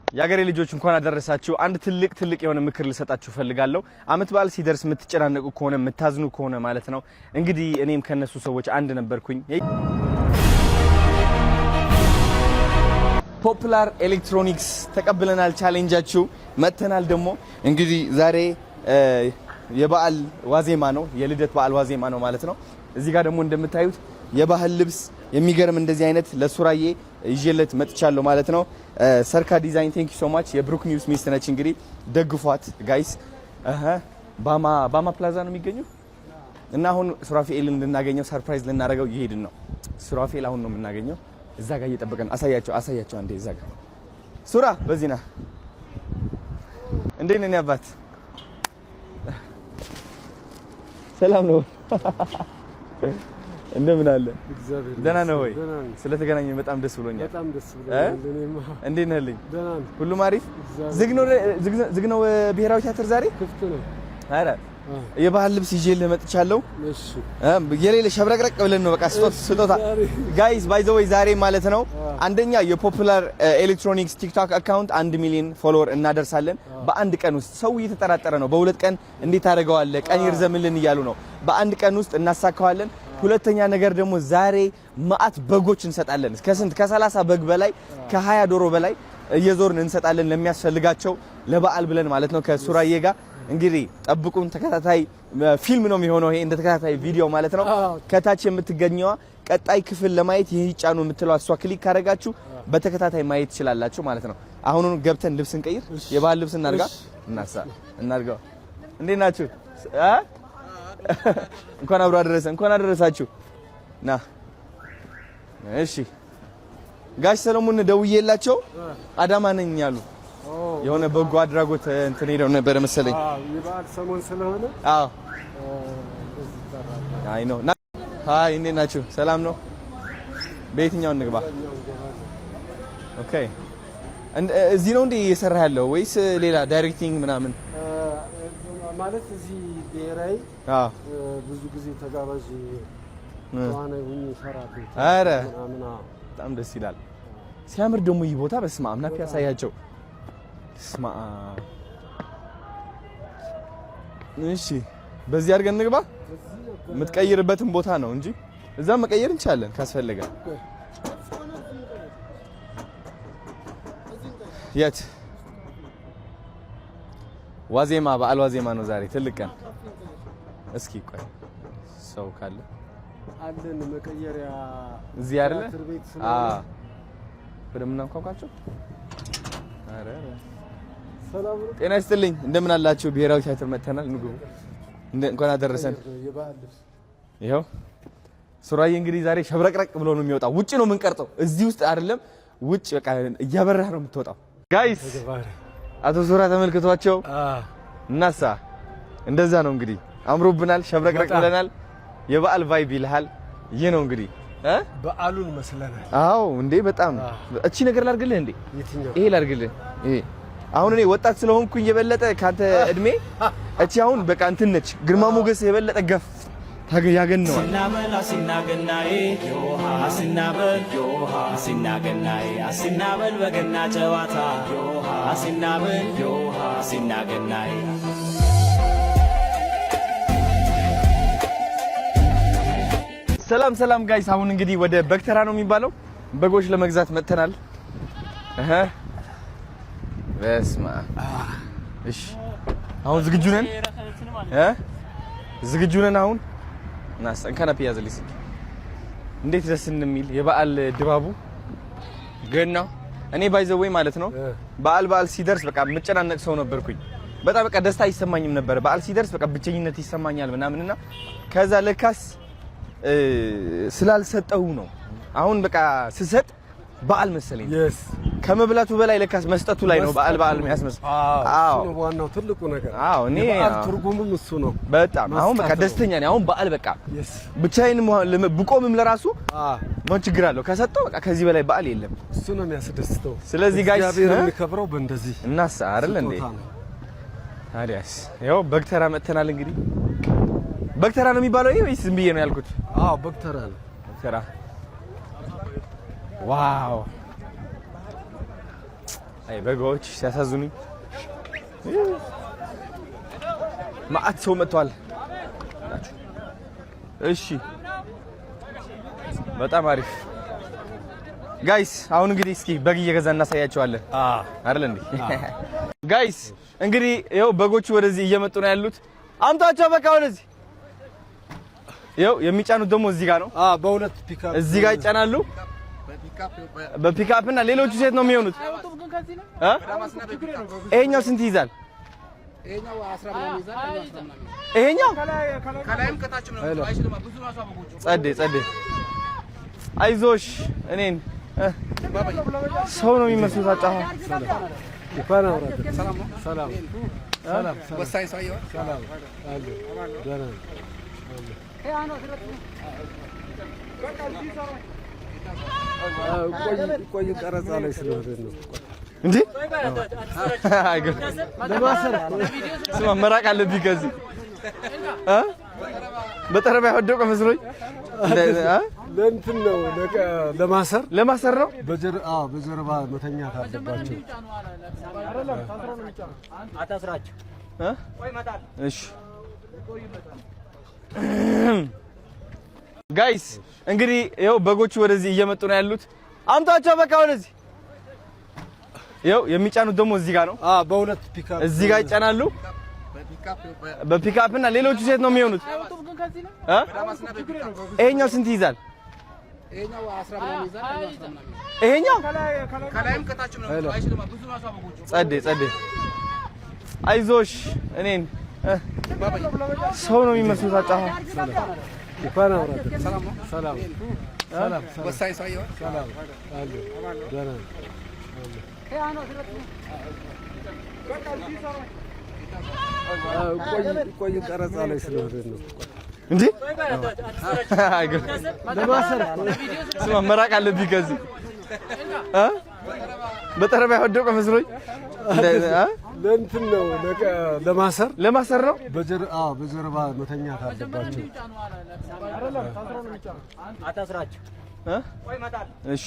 የአገሬ ልጆች፣ እንኳን አደረሳችሁ። አንድ ትልቅ ትልቅ የሆነ ምክር ልሰጣችሁ እፈልጋለሁ። አመት በዓል ሲደርስ የምትጨናነቁ ከሆነ፣ የምታዝኑ ከሆነ ማለት ነው፣ እንግዲህ እኔም ከነሱ ሰዎች አንድ ነበርኩኝ። Popular Electronics ተቀብለናል። Challenge ኣችሁ መጥተናል። ደግሞ እንግዲህ ዛሬ የበዓል ዋዜማ ነው፣ የልደት በዓል ዋዜማ ነው ማለት ነው። እዚህ ጋር ደግሞ እንደምታዩት የባህል ልብስ የሚገርም እንደዚህ አይነት ለሱራዬ ይዤለት መጥቻለሁ ማለት ነው። ሰርካ ዲዛይን፣ thank you so much። የብሩክ ኒውስ ሚስት ነች። እንግዲህ ደግፏት guys። ባማ ባማ ፕላዛ ነው የሚገኘው እና አሁን ሱራፌኤልን ልናገኘው፣ surprise ልናደርገው እየሄድን ነው። ሱራፌኤል አሁን ነው የምናገኘው። እዛ ጋር እየጠበቀን፣ አሳያቸው፣ አሳያቸው አንዴ። እዛ ጋር ሱራ በዚህ ና። እንዴት ነህ አባት? ሰላም ነው? እንደምን አለ? ደህና ነው ወይ? ስለተገናኘን በጣም ደስ ብሎኛል። በጣም ደስ ብሎኛል። እኔማ እንዴት ነህልኝ? ደህና ነኝ። ሁሉም አሪፍ? ዝግ ነው፣ ዝግ ነው ብሔራዊ ቲያትር ዛሬ? ክፍት ነው። ኧረ የባህል ልብስ ይዤልህ መጥቻለሁ። እሺ። የሌለ ሸብረቅረቅ ብለን ነው በቃ ስጦታ። Guys, by the way፣ ዛሬ ማለት ነው አንደኛ የ Popular Electronics TikTok account 1 ሚሊዮን follower እናደርሳለን በአንድ ቀን ውስጥ። ሰው እየተጠራጠረ ነው። በ2 ቀን እንዴት ታደርገዋለህ? ቀን ይርዘምልን እያሉ ነው። በአንድ ቀን ውስጥ እናሳካዋለን። ሁለተኛ ነገር ደግሞ ዛሬ መአት በጎች እንሰጣለን። ከስንት ከ30 በግ በላይ፣ ከ20 ዶሮ በላይ እየዞርን እንሰጣለን ለሚያስፈልጋቸው፣ ለበዓል ብለን ማለት ነው። ከሱራዬ ጋር እንግዲህ ጠብቁን። ተከታታይ ፊልም ነው የሚሆነው ይሄ፣ እንደ ተከታታይ ቪዲዮ ማለት ነው። ከታች የምትገኘዋ ቀጣይ ክፍል ለማየት ይህ ይጫኑ የምትለው እሷ click ካደረጋችሁ በተከታታይ ማየት ትችላላችሁ ማለት ነው። አሁኑን ገብተን ልብስ እንቀይር፣ የባህል ልብስ እናርጋ፣ እናሳ እናርጋው። እንዴት ናችሁ? እንኳን አብሮ አደረሰ፣ እንኳን አደረሳችሁ። ና እሺ። ጋሽ ሰለሞን ደውዬላቸው አዳማ ነኝ አሉ። የሆነ በጎ አድራጎት እንትን ሄደው ነበረ መሰለኝ። የበዓል ሰሞን ስለሆነ። አዎ፣ አይ ነው። Hi፣ እንዴት ናችሁ? ሰላም ነው? በየትኛው እንግባ? Okay፣ እዚህ ነው እንዴ እየሰራ ያለው ወይስ ሌላ directing ምናምን? ማለት እዚህ ብሔራዊ ብዙ ጊዜ ተጋባዥ ተዋናይ ሁኜ እሰራለሁ። ኧረ ምናምን፣ አዎ። በጣም ደስ ይላል። ሲያምር ደግሞ ይህ ቦታ፣ በስመ አብ! ናፊ ያሳያቸው። በስመ አብ! እሺ፣ በዚህ አድርገን እንግባ። የምትቀይርበትን ቦታ ነው እንጂ እዛም መቀየር እንችላለን ካስፈለገ። የት? ዋዜማ፣ በዓል ዋዜማ ነው ዛሬ፣ ትልቅ ቀን። እስኪ ቆይ ሰው ካለ። አለን መቀየሪያ። እዚህ አይደለ? ቲያትር ቤት ስለሆነ። አዎ፣ በደምብ እናንኳኳቸው። ኧረ ሰላም ነው። ጤና ይስጥልኝ፣ እንደምን አላችሁ? ብሔራዊ ቲያትር መጥተናል። ንግቡ። እንኳን አደረሰን። የበዓል ልብስ። ይኸው ሱራዬ እንግዲህ ዛሬ ሸብረቅረቅ ብሎ ነው የሚወጣው። ውጭ ነው የምንቀርጸው፣ እዚህ ውስጥ አይደለም። ውጭ በቃ እያበራህ ነው የምትወጣው። Guys፣ አቶ ሱራ ተመልክቷቸው እናሳ እንደዛ ነው እንግዲህ፣ አምሮብናል፣ ሸብረቅረቅ ብለናል። የበዓል vibe ይልሃል። ይህ ነው እንግዲህ እ በዓሉን መስለናል። አዎ እንዴ፣ በጣም። እቺ ነገር ላድርግልህ እንዴ? የትኛው? ይሄ ላድርግልህ። ይሄ አሁን እኔ ወጣት ስለሆንኩኝ የበለጠ ካንተ እድሜ እቺ አሁን በቃ እንትን ነች፣ ግርማ ሞገስ የበለጠ ገፍ ያገነዋል። አሲናበል አሲናገናዬ ዮሃ፣ አሲናበል ዮሃ፣ አሲናገናዬ፣ አሲናበል በገና ጨዋታ ዮሃ፣ አሲናበል ዮሃ፣ አሲናገናዬ። ሰላም ሰላም guys፣ አሁን እንግዲህ ወደ በግተራ ነው የሚባለው፣ በጎች ለመግዛት መጥተናል። እህ፣ በስመ አብ! እሺ፣ አሁን ዝግጁ ነን እ ዝግጁ ነን። አሁን ናስ እንከና ያዝልኝ ስልክ። እንዴት ደስ እንደሚል የበዓል ድባቡ ገና። እኔ by the way ማለት ነው በዓል በዓል ሲደርስ በቃ የምጨናነቅ ሰው ነበርኩኝ። በጣም በቃ ደስታ አይሰማኝም ነበር። በዓል ሲደርስ በቃ ብቸኝነት ይሰማኛል ምናምንና ከዛ ለካስ ስላልሰጠው ነው። አሁን በቃ ስሰጥ በዓል መሰለኝ። ከመብላቱ በላይ ለካስ መስጠቱ ላይ ነው በዓል በዓል የሚያስመስል። አዎ፣ እሱ ነው ዋናው ትልቁ ነገር። አዎ፣ እኔ የበዓል ትርጉሙም እሱ ነው። በጣም አሁን በቃ መስጠት ነው። ደስተኛ ነኝ። አሁን በዓል በቃ ብቻዬን ብቆምም ለራሱ ምን ችግር አለው? ከሰጠው በቃ ከዚህ በላይ በዓል የለም። እሱ ነው የሚያስደስተው። ስለዚህ guys፣ እግዚአብሔር እ? የሚከብረው በእንደዚህ እናሳ አይደል እንዴ? ስጦታ ነው። ታዲያስ ያው በግተራ መጥተናል። እንግዲህ በግተራ ነው የሚባለው ይሄ ወይስ ዝም ብዬ ነው ያልኩት? አዎ፣ በግተራ ነው። በግተራ፣ wow! አይ በጎች ሲያሳዝኑኝ። ማአት ሰው መጥቷል። እሺ፣ በጣም አሪፍ guys። አሁን እንግዲህ እስኪ በግ እየገዛ እናሳያቸዋለን አይደል እንዴ guys? እንግዲህ ይኸው በጎቹ ወደዚህ እየመጡ ነው ያሉት። አምጧቸው በቃ ወደዚህ። ይኸው የሚጫኑት ደግሞ እዚህ ጋር ነው። በሁለት ፒካፕ። እዚህ ጋር ይጫናሉ በፒካፕ እና ሌሎቹ ሴት ነው የሚሆኑት። እ ይሄኛው ስንት ይይዛል? ይሄኛው ጸዴ ጸዴ። አይዞሽ፣ እኔን ሰው ነው የሚመስሉት። አጫ እንኳን አብራችሁ ሰላም ሰላም ሰላም ሰላም አለ ደህና ነው። ቆይ ቆይ፣ ቀረጻ ላይ ስለሆነ ነው። እንዴ፣ ስማ፣ መራቅ አለብኝ ከዚህ እ በጠረባ የወደቀ መስሎኝ እ ለእንትን ነው፣ ለማሰር። ለማሰር ነው። በጀርባ መተኛት አለባቸው። እ እሺ guys፣ እንግዲህ ይኸው በጎቹ ወደዚህ እየመጡ ነው ያሉት። አምጧቸው በቃ ወደዚህ። ይኸው የሚጫኑት ደግሞ እዚህ ጋር ነው። በሁለት ፒካፕ። እዚህ ጋር ይጫናሉ በፒካፕ እና ሌሎቹ ሴት ነው የሚሆኑት። እ ይሄኛው ስንት ይይዛል? ይሄኛው ጸዴ ጸዴ። አይዞሽ፣ እኔን ሰው ነው የሚመስሉት። አጫ እንኳን አብራችሁ ሰላም ሰላም ሰላም ሰላም አለ ደህና ነው። ቆይ ቆይ፣ ቀረጻ ላይ ስለሆነ ነው። እንዴ፣ ለማሰር። ስማ፣ መራቅ አለብኝ ከዚህ እ በጠረባ የወደቀ መስሎኝ እ ለእንትን ነው፣ ለማሰር። ለማሰር ነው። በጀርባ መተኛት አለባቸው። እ እሺ